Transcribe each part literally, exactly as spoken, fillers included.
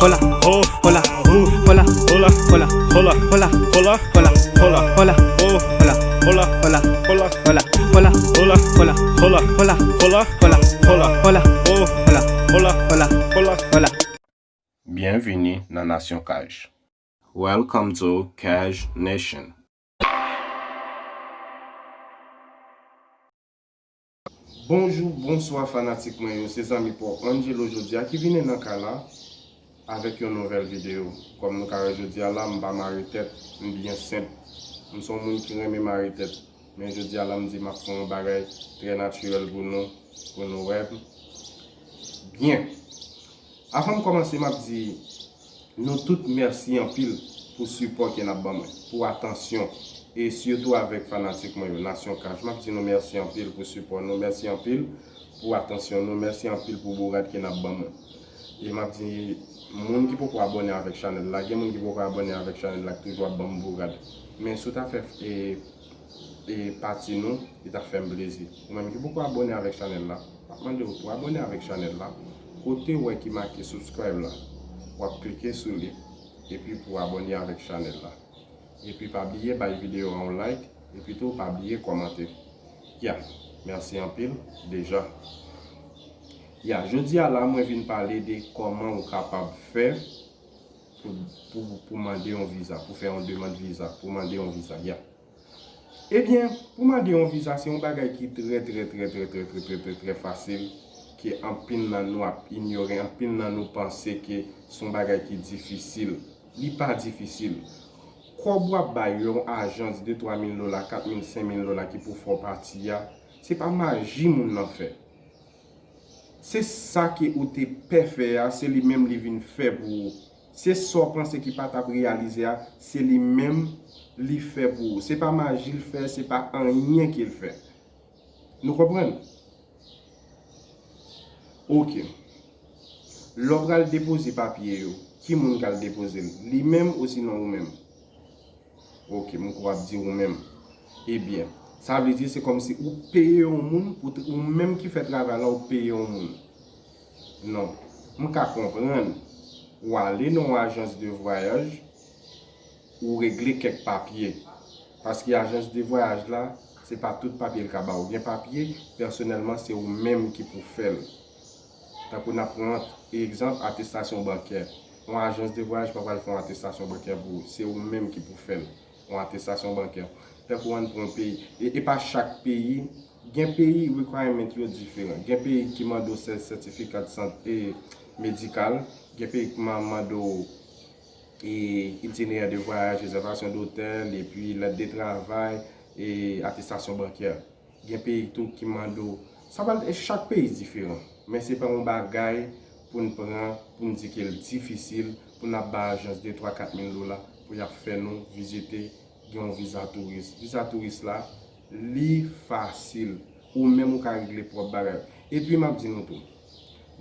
Hola, oh, hola, uh, hola, hola, hola, hola, hola, hola, hola, hola, hola, oh, hola, hola, hola, hola, hola, hola, hola, hola, hola, hola, hola, hola, hola, hola, oh, hola, hola, hola, hola, hola. Byenvini nan Nasyon Kaj. Welcome to Kaj Nation. Bonjou, bonswa fanatik mwen yo, se zanmi pa w Angelo jodi a ki vini nan kay la avèk yon nouvèl videyo. Kòm nou ka wè jodi a la, m pa mare tèt, m byen senp. M se yon moun ki renmen mare tèt, men jodi a la m di m ap fè yon bagay trè natirèl pou nou, pou nou wè byen. Avan m kòmanse, m ap di nou tout mèsi anpil pou sipò ke n ap ban mwen, pou atansyon, e sitou avèk fanatik mwen yo, Nasyon Kaj. M ap di nou mèsi anpil pou sipò nou, mèsi anpil pou atansyon nou, mèsi anpil pou bourad ke n ap ban mwen. E m ap di moun ki poko abòne avèk chanèl la, gen moun ki poko abòne avèk chanèl la ki toujou ap ban m bourad. Men si w ta fè, e, e pati nou, li t ap fè m plezi. Ou menm ki poko abòne avèk chanèl la, m ap mande w pou w abòne avèk chanèl la. Kote w wè ki make subscribe la, w ap klike sou li, epi pou w abòne avèk chanèl la. Epi pa bliye bay videyo a yon like, epi tou pa bliye kòmante. Ya, mèsi anpil deja. Ya, jodi a la, mwen vin pale de kòman ou kapab fè pou, pou, pou mande yon viza, pou fè yon demann viza, pou mande yon viza. Ya. Ebyen, pou mande yon viza, se yon bagay ki trè, trè, trè fasil, ke anpil nan nou ap inyore, anpil nan nou panse ke se yon bagay ki difisil. Li pa difisil. Kòb w ap bay yon ajans de twa mil dola, kat mil, senk mil dola ki pou fè w pati a, se pa maji moun nan fè. Se sa ke ou te pè fè a, se li menm li vin fè pou ou. Se sa w panse ki pa t ap reyalize a, se li menm li fè pou ou. Se pa maji l fè, se pa anyen ke l fè. Nou konprann? Oke. Lè w pral depoze papye yo, ki moun k al depoze l? Li menm osinon ou menm? Oke, m kwè w ap di ou menm. Ebyen, sa vle di se kòmsi ou peye yon moun, pou t-, ou menm ki fè travay la, ou peye yon moun. Non. M ka konprann. Ou ale nan yon ajans de vwayaj, ou regle kèk papye. Paske ajans de vwayaj la, se pa tout papye l ka ba ou. Gen papye, pèsonèlman, se ou menm ki pou fè l. Tankou n ap pran egzanp, atestasyon bankè. Yon ajans de vwayaj pa pral fè yon atestasyon bankè pou ou. Se ou menm ki pou fè l. Yon atestasyon bankè. Tankou ann pran yon peyi. E, e pa chak peyi. Gen peyi, requirement yo diferan. Gen peyi ki mande w sè-, sètifika de sante medikal. Gen peyi ki ma-, mande w e, itinerè de vwayaj, rezèvasyon dotèl, epi lèt de travay, e, atestasyon bankè. Gen peyi tou ki mande w, sa va, chak peyi diferan. Men se pa yon bagay pou n pran, pou n di ke l difisil, pou n ap bay ajans de, twa, kat mil dola, pou y ap fè nou vizite, gen yon viza touris. Viza touris la, li fasil. Ou menm ou ka regle pwòp bagay ou. Epi m ap di nou tou,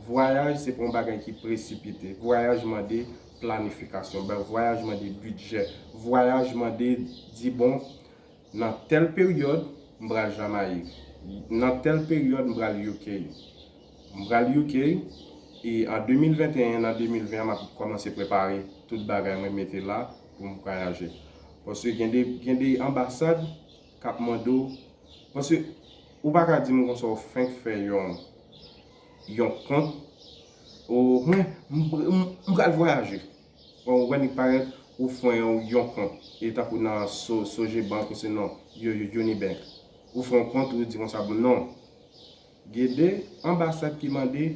vwayaj se pa yon bagay ki presipite. Vwayaj mande planifikasyon. Ba-, vwayaj mande bidjè. Vwayaj mande di, bon, nan tèl peryòd, m pral Jamayik. Nan tèl peryòd, m pral U K. M pral U K, e an de mil venteyen, nan de mil ven an, m ap kòmanse prepare tout bagay mwen mete la pou m vwayaje. Paske gen de, gen de anbasad k ap mande w, paske ou pa ka di m konsa ou fenk fè yon, yon kont, ou, mwen, m, m, m pral vwayaje. Bon, ou wè li parèt, ou fè yon, yon kont. E tankou nan So-, Sogebank, osinon, yo, yo, Unibank. Ou fè yon kont, ou di konsa, bon, non. Gen de anbasad ki mande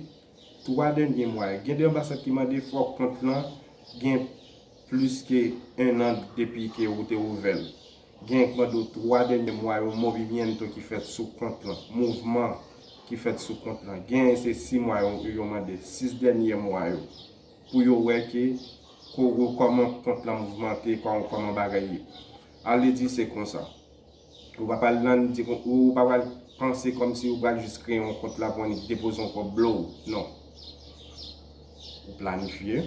twa dènye mwa yo. Gen de anbasad ki mande fòk kont lan gen plis ke en an depi ke ou te ouvè l. Gen k mande w twa dènye mwa yo, movimiento ki fèt sou kont lan, mouvman ki fèt sou kont lan. Gen se sis mwa yo, yo mande, sis dènye mwa yo, pou yo wè ke ko-, kòman kont lan mouvmante, kò-, kòman bagay ye. Ale di se konsa. Ou pa pral nan di kon-, ou pa pral panse kòmsi ou pral jis kreye yon kont la pou annik depoze yon kòb blow. Non. Ou planifye,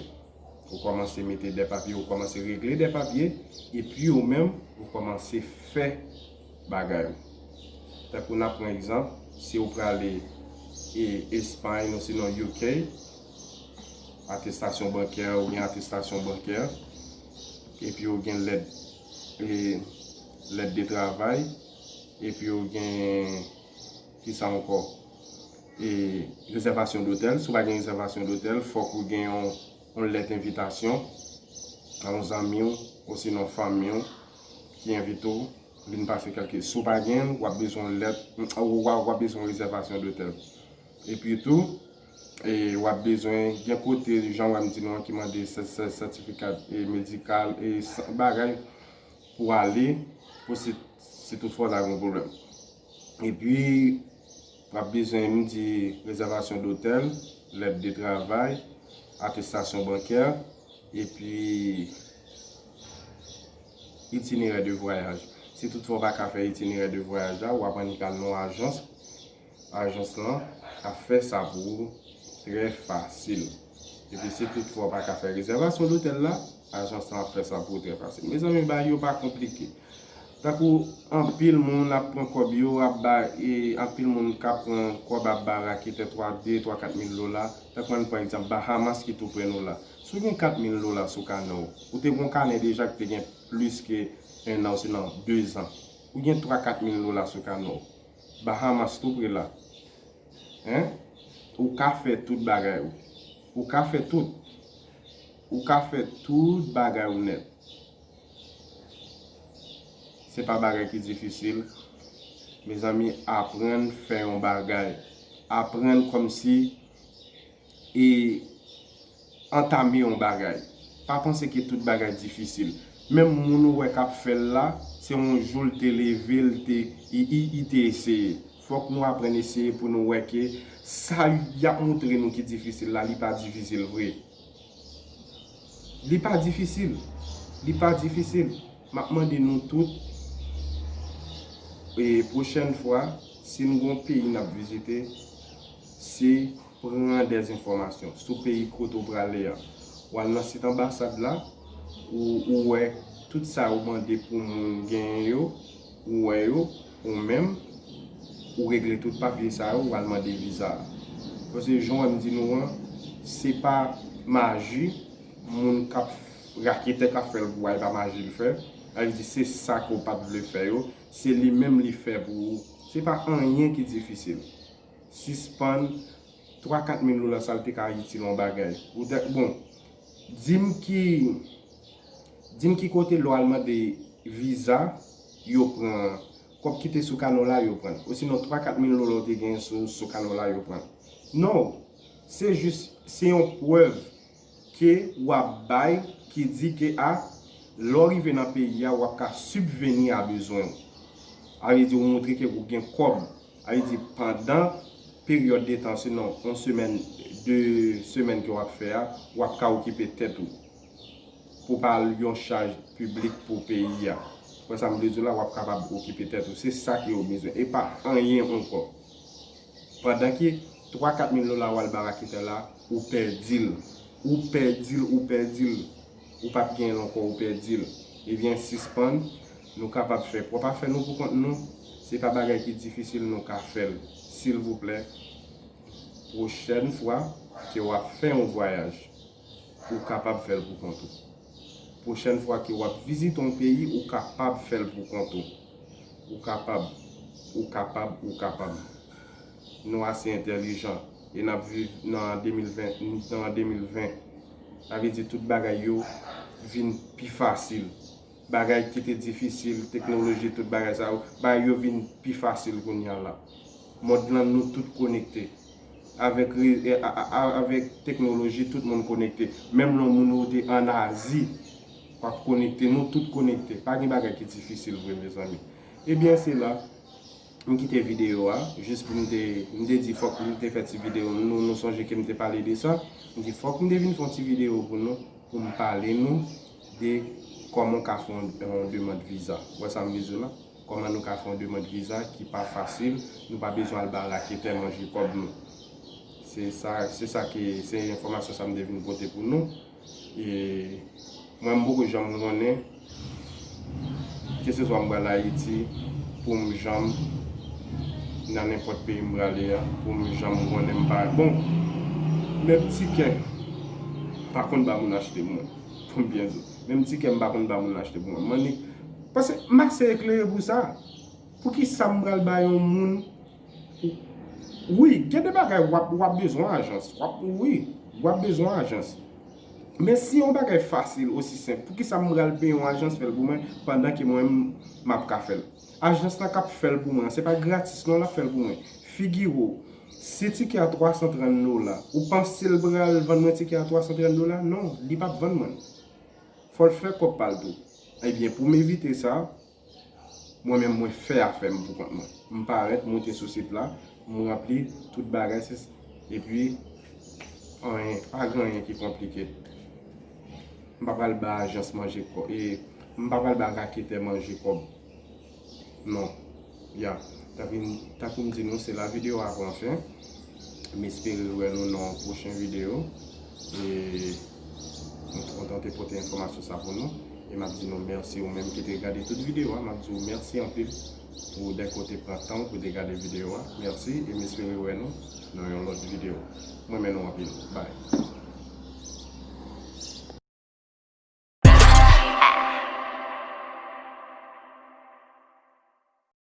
ou kòmanse mete de papye, ou kòmanse regle de papye, epi ou menm, ou kòmanse fè bagay ou. Tankou n ap pran egzanp, si ou prale e, Espay, osinon U K, atestasyon bankè, ou gen atestasyon bankè, epi ou gen lèt, e, lèt de travay, epi ou gen, kisa ankò? E, rezèvasyon dotèl. Si w pa gen rezèvasyon dotèl, fòk ou gen yon, yon lèt envitasyon a yon zanmi w, osinon fanmi w, ki envite w vin pase kèlke. Si w pa gen l, w ap bezwen yon lèt, w ap, w ap bezwen yon rezèvasyon dotèl. Epi tou, e, w ap bezwen gen kote, jan w wè m di nou an, ki mande sè-, sè-, sètifika, e, medikal, e, san-, bagay pou ale, pou si, si toutfwa w ta gen yon pwoblèm. Epi, w ap bezwen, m di, rezèvasyon dotèl, lèt de travay, atestasyon bankè, epi itinerè de vwayaj. Si toutfwa w pa ka fè itinerè de vwayaj la, w ap annik al nan yon ajans. Ajans lan ap fè sa pou ou trè fasil. Epi si toutfwa w pa ka fè rezèvasyon lotèl la, ajans lan ap fè sa pou ou trè fasil. Mezanmi, bagay yo pa konplike. Tankou anpil moun ap pran kòb yo, ap ba, e anpil moun k ap pran kòb ap ba raketè twa, de, twa, kat mil dola. Tankou ann pran egzanp Bahamas ki tou pre nou la. Si w gen kat mil dola sou kanè w, ou te gen yon kanè deja ki te gen plis ke en an, osinon de zan. Ou gen twa, kat mil dola sou kanè w. Bahamas tou pre la. Hein? Ou ka fè tout bagay ou. Ou ka fè tout. Ou ka fè tout bagay ou nèt. Se pa bagay ki difisil. Mezanmi, aprann fè yon bagay. Aprann kòmsi e antame yon bagay. Pa panse ke tout bagay difisil. Menm moun ou wè k ap fè l la, se yon jou l te leve, l te, i, i, i te eseye. Fòk nou aprann eseye pou nou wè ke sa y ap montre nou ki difisil la, li pa difisil vre. Li pa difisil. Li pa difisil. M ap mande nou tout, e, pwochèn fwa, si n gen yon peyi n ap vizite, se pran dèzenfòmasyon sou peyi kote w prale a. W al nan sit anbasad la, ou, ou wè tout sa yo mande pou moun genyen yo, ou wè yo, ou menm, ou regle tout papye sa yo, w al mande viza a. Paske jan w wè m di nou an, se pa maji, moun k ap, raketè k ap fè l pou w a, e pa maji l fè. Sa vle di se sa ke w pa t vle fè yo, se li menm li fè pou ou. Se pa anyen ki difisil. Sispann twa, kat mil dola sa l te ka itil yon bagay. Ou te, bon, di m ki, di m ki kote lè w al mande viza, yo pran kòb ki te sou kanè w la, yo pran l. Osinon twa, kat mil dola w te gen sou, sou kanè w la, yo pran l. Non, se jis, se yon prèv ke w ap bay ki di ke a, lè w rive nan peyi a, w ap ka sibveni a bezwen w. Sa vle di ou montre ke ou gen kòb. Sa vle di pandan peryòd de tan, sinon yon semèn, de semèn ke w ap fè a, w ap ka okipe tèt ou. Pou pa al yon chaj piblik pou peyi a. Wè sa m vle di w la, w ap kapab okipe tèt ou. Se sa ke yo bezwen. E pa anyen ankò. Pandan ke twa, kat mil dola w al ba raketè la, ou pèdi l. Ou pèdi l, ou pèdi l. Ou p ap genyen l ankò, ou pèdi l. Ebyen, sispann, nou kapab fè pwòp afè nou pou kont nou. Se pa bagay ki difisil, nou ka fè l. Silvouplè, pwochèn fwa ke w ap fè yon vwayaj, ou kapab fè l pou kont ou. Pwochèn fwa ke w ap vizite yon peyi, ou kapab fè l pou kont ou. Ou kapab, ou kapab, ou kapab. Nou ase entèlijan e n ap viv nan de mil ven, nan de mil ven. Sa vle di tout bagay yo vin pi fasil. Bagay ki te difisil, teknoloji, tout bagay sa yo, bagay yo vin pi fasil kounye a la. Mond lan, nou tout konekte. Avèk re-, e, a, a, a, avèk teknoloji, tout moun konekte. Menm lè yon moun ou te ann Azi, w ap konekte, nou tout konekte. Pa gen bagay ki difisil vre, mezanmi. Ebyen, se la, m kite videyo a, jis pou m te, m te di fòk m te fè ti videyo, nou, nou sonje ke m te pale de sa. M di fòk m te vin fè yon ti videyo pou nou, pou m pale nou de kòman w ka fè yon, yon demann viza. Ou wè sa m vle di w la? Kòman nou ka fè yon demann viza ki pa fasil, nou pa bezwen al ba raketè manje kòb nou. Se sa, se sa ke, se enfòmasyon sa m te vin pote pou nou. E mwen, m poko janm konnen, keseswa m pral Ayiti, pou m janm, nan nenpòt peyi m prale a, pou m janm konnen m pa, bon, men tikè, pa konn ba moun achte mwen. Pou m byen di w. Menm tikè m pa konn ba moun achte pou mwen. M annik. Paske m ase eklere pou sa. Poukisa m pral ba yon moun Wi, gen de bagay w ap, w ap bezwen ajans. W ap, wi, w ap bezwen ajans. Men si yon bagay fasil, osi senp, poukisa m pral peye yon ajans fè l pou mwen pandan ke mwen menm m ap ka fè l? Ajans lan k ap fè l pou mwen, se pa gratis non l ap fè l pou mwen. Figire w, si tikè a twa san trant dola, ou panse l pral vann mwen tikè a twa san trant dola? Non, li p ap vann mwen l. Fò l fè kòb pa l tou. Ebyen, pou m evite sa, mwen menm mwen fè afè m pou kont mwen. M parèt, moute sou sit la, m ranpli tout bagay, se, epi anyen, pa gen anyen ki konplike. M pa pral ba ajans manje kòb, e m pa pral ba raketè manje kòb. Non. Ya. Tankou, tankou m di nou, se la videyo a pran fen. M espere wè nou nan yon pwochen videyo. E m kontan te pote enfòmasyon sa pou nou. E m ap di nou mèsi ou menm ki te gade tout videyo a. M ap di w mèsi anpil pou dèke w te pran tan w pou te gade videyo a. Mèsi e m espere wè nou nan yon lòt videyo. M renmen nou anpil. Bye.